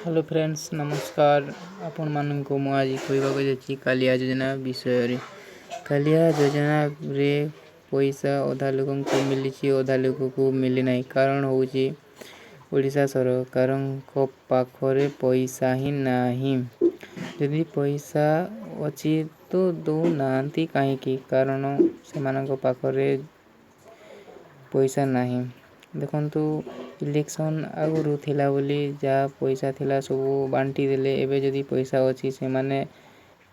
Hello friends, ନମସ୍କାର। ଆପଣମାନଙ୍କୁ ମୁଁ ଆଜି କହିବାକୁ ଯାଉଛି କାଳିଆ ଯୋଜନା ବିଷୟରେ। କାଳିଆ ଯୋଜନାରେ ପଇସା ଅଧା ଲୋକଙ୍କୁ ମିଳିଛି, ଅଧା ଲୋକକୁ ମିଳିନାହିଁ। କାରଣ ହେଉଛି ଓଡ଼ିଶା ସରକାରଙ୍କ ପାଖରେ ପଇସା ହିଁ ନାହିଁ। ଯଦି ପଇସା ଅଛି ତ ଦେଉନାହାନ୍ତି କାହିଁକି? କାରଣ ସେମାନଙ୍କ ପାଖରେ ପଇସା ନାହିଁ। ଦେଖନ୍ତୁ, ଇଲେକ୍ସନ୍ ଆଗରୁ ଥିଲା ବୋଲି ଯାହା ପଇସା ଥିଲା ସବୁ ବାଣ୍ଟି ଦେଲେ। ଏବେ ଯଦି ପଇସା ଅଛି, ସେମାନେ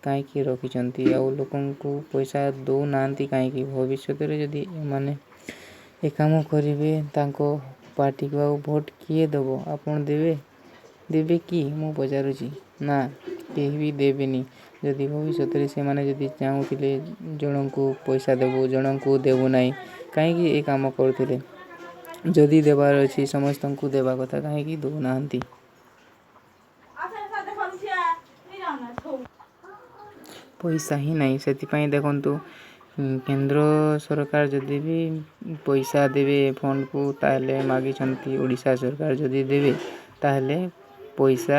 କାହିଁକି ରଖିଛନ୍ତି ଆଉ ଲୋକଙ୍କୁ ପଇସା ଦେଉନାହାନ୍ତି କାହିଁକି? ଭବିଷ୍ୟତରେ ଯଦି ଏମାନେ ଏ କାମ କରିବେ, ତାଙ୍କ ପାର୍ଟିକୁ ଆଉ ଭୋଟ୍ କିଏ ଦେବ? ଆପଣ ଦେବେ? ଦେବେ କି ମୁଁ ପଚାରୁଛି? ନା, କେହି ବି ଦେବେନି। ଯଦି ଭବିଷ୍ୟତରେ ସେମାନେ ଯଦି ଚାହୁଁଥିଲେ ଜଣଙ୍କୁ ପଇସା ଦେବୁ, ଜଣଙ୍କୁ ଦେବୁ ନାହିଁ, କାହିଁକି ଏ କାମ କରୁଥିଲେ? ଯଦି ଦେବାର ଅଛି, ସମସ୍ତଙ୍କୁ ଦେବା କଥା। କାହିଁକି ଦେଉନାହାନ୍ତି? ଆଚ୍ଛା ଆଚ୍ଛା, ଦେଖ ଯାଉନା। ପଇସା ହିଁ ନାହିଁ ସେଥିପାଇଁ। ଦେଖନ୍ତୁ, କେନ୍ଦ୍ର ସରକାର ଯଦି ବି ପଇସା ଦେବେ ଫଣ୍ଡକୁ, ତାହେଲେ ମାଗିଛନ୍ତି ଓଡ଼ିଶା ସରକାର, ଯଦି ଦେବେ ତାହେଲେ ପଇସା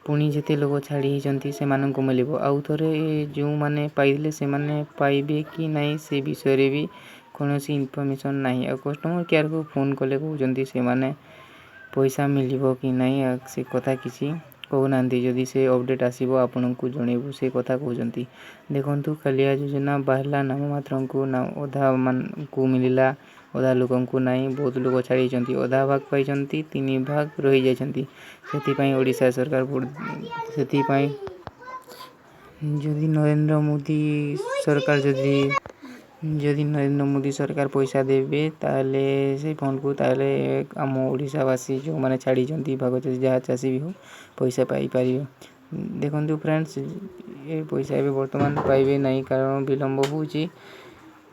ପୁଣି ଯେତେ ଲୋକ ଛାଡ଼ି ହେଇଛନ୍ତି ସେମାନଙ୍କୁ ମିଳିବ। ଆଉ ଥରେ ଯେଉଁମାନେ ପାଇଥିଲେ ସେମାନେ ପାଇବେ କି ନାହିଁ, ସେ ବିଷୟରେ ବି କୌଣସି ଇନଫର୍ମେସନ୍ ନାହିଁ। ଆଉ କଷ୍ଟମର୍ କେୟାର୍କୁ ଫୋନ୍ କଲେ କହୁଛନ୍ତି ସେମାନେ ପଇସା ମିଳିବ କି ନାହିଁ ସେ କଥା କିଛି କହୁନାହାନ୍ତି। ଯଦି ସେ ଅପଡ଼େଟ୍ ଆସିବ, ଆପଣଙ୍କୁ ଜଣେଇବୁ, ସେ କଥା କହୁଛନ୍ତି। ଦେଖନ୍ତୁ, କାଳିଆ ଯୋଜନା ବାହାରିଲା ନାମ ମାତ୍ରଙ୍କୁ ନା, ଅଧା ମାନଙ୍କୁ ମିଳିଲା, ଅଧା ଲୋକଙ୍କୁ ନାହିଁ। ବହୁତ ଲୋକ ଛାଡ଼ିଛନ୍ତି, ଅଧା ଭାଗ ପାଇଛନ୍ତି, ତିନି ଭାଗ ରହିଯାଇଛନ୍ତି। ସେଥିପାଇଁ ଓଡ଼ିଶା ସରକାର ଭୋଟ ସେଥିପାଇଁ ଯଦି ନରେନ୍ଦ୍ର ମୋଦି ସରକାର ଯଦି ନରେନ୍ଦ୍ର ମୋଦି ସରକାର ପଇସା ଦେବେ ତାହେଲେ ସେଇ ଫଣ୍ଡକୁ, ତାହେଲେ ଆମ ଓଡ଼ିଶାବାସୀ ଯେଉଁମାନେ ଛାଡ଼ିଛନ୍ତି, ଭାଗ ଚାଷୀ, ଯାହା ଚାଷୀ ବି ହଉ, ପଇସା ପାଇପାରିବେ। ଦେଖନ୍ତୁ ଫ୍ରେଣ୍ଡସ୍, ଏ ପଇସା ଏବେ ବର୍ତ୍ତମାନ ପାଇବେ ନାହିଁ, କାରଣ ବିଳମ୍ବ ହେଉଛି।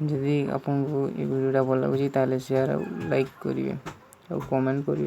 ଯଦି ଆପଣଙ୍କୁ ଏ ଭିଡ଼ିଓଟା ଭଲ ଲାଗୁଛି, ତାହେଲେ ସେୟାର ଆଉ ଲାଇକ୍ କରିବେ ଆଉ କମେଣ୍ଟ କରିବେ।